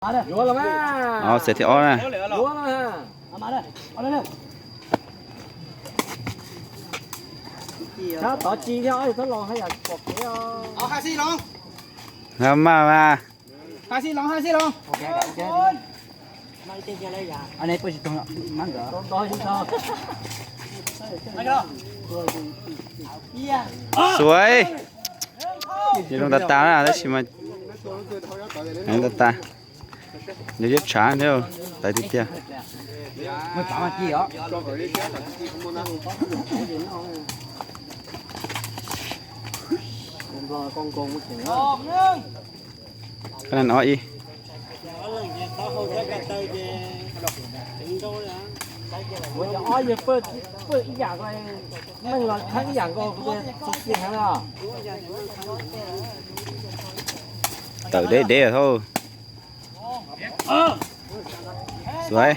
Yuav los mas. Xav thib ob na. Yuav los. Tov tsis thiab, tov los haj yam pom kev os. Maj mas. Xuav. Zoo tas tas na, tab sis mas tas tas. Yog ziab tshav thiab, tawv tiag tiag. Qab nees ob ib. Tawm deb deb thauj. Xuav.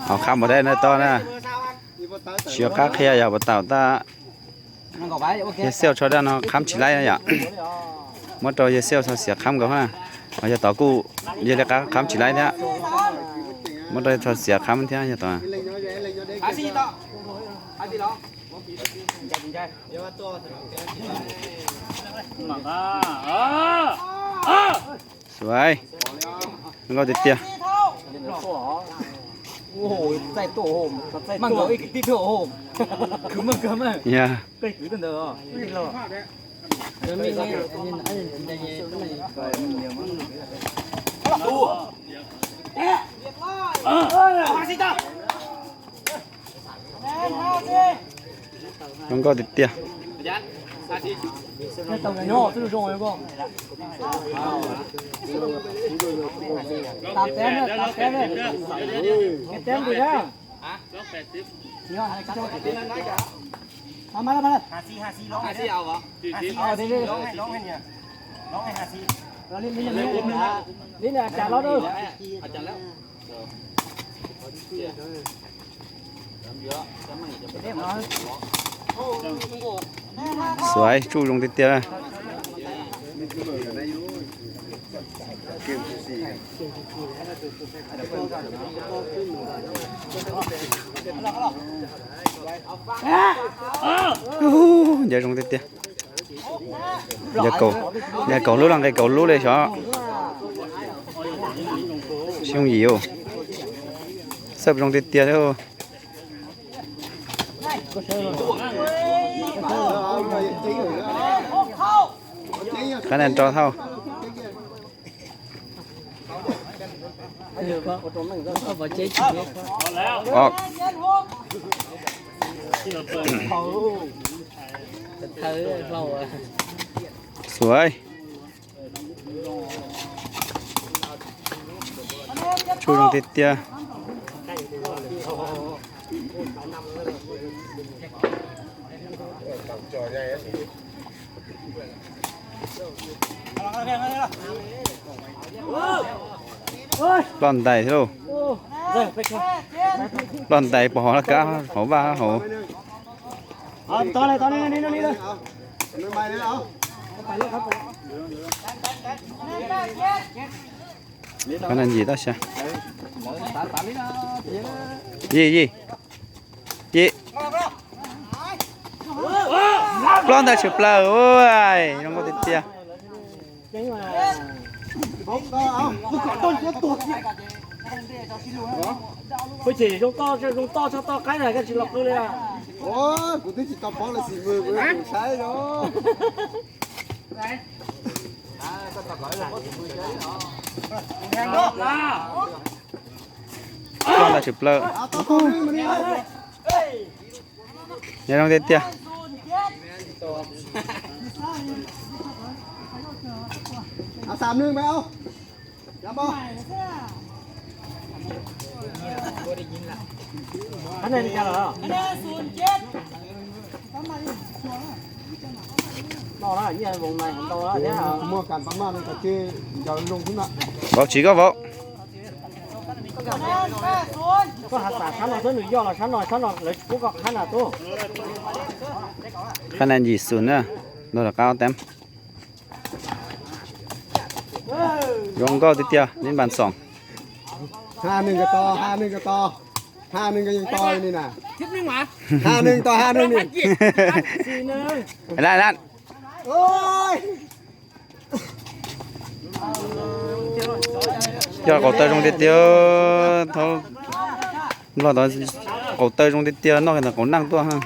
Hauv qhab npua dab no toj na. Tsis yog qab qhia yog puas tau tab. Yawg Xiauj tso dab no khab tsis laib yom. Muab rau Yawg Xiauj txhob xiav khab nkaus na. Yog tod kuj yog li qab khab tsis laib thiab. Muab rau txhob xiav khab thiab yog tod. Xuav. Zoo nkauj tiag tiag. Yog. Zoo nkauj tiag tiag. Xuav, tsuj zoo tiag tiag. Ncawv zoo tiag tiag. Yog kaum lub los nqis kaum lub li xyov. Xyoo yim, xab zoo tiag tiag li. Qab nees rau thauj. Xuav. Tsuj zoo tiag tiag. Ploj ntais thiab lauj. Ploj ntais pos hauv laj kab hauv vaj hauv. Yim, yim, yim. Ploj ntais tshwm plaws, zoo nkauj tiag tiag. Kuv tsis zoo toj, zoo toj tshaj toj qaib na, koj tsis los qw li. Kuv twb tsis tau paub los sis kuv saib os. Ploj ntais tshwm plaws. Nyob zoo tiag tiag. Qhab nees li cas lawm? No na, nyiaj voo mas ntau na thiab. Muaj kas pab maj no kom ces ncaws zoo xwb na. Vauv, tsis koj vauv. Koj hav xav sab no xwb, nws yoj los sab no, sab no lawv tsis pub koj qhab na tub. Qhab nees yim xum na, nrog rov qab ob teeb. Zoo nkauj tiag tiag, neb npas xoom. Hai neeg ko to, hai neeg ko to, hai neeg ko yeej to li na. Hai neeg to, hai neeg ni. Lan, lan. Yog qaum taw zoo tiag tiag, thaum nplog tod qaum taw zoo tiag tiag, noj ntawm qaum neej tuaj ha.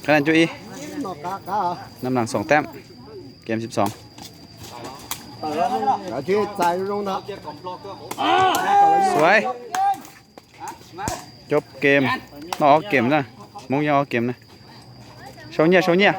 Qhab nees cuaj ib, nab nag xoom teeb, kem xib xoom. Xuav, coob kem, noj ob kem na, Hmoob yeej ob kem na. Sau nyiaj, sau nyiaj.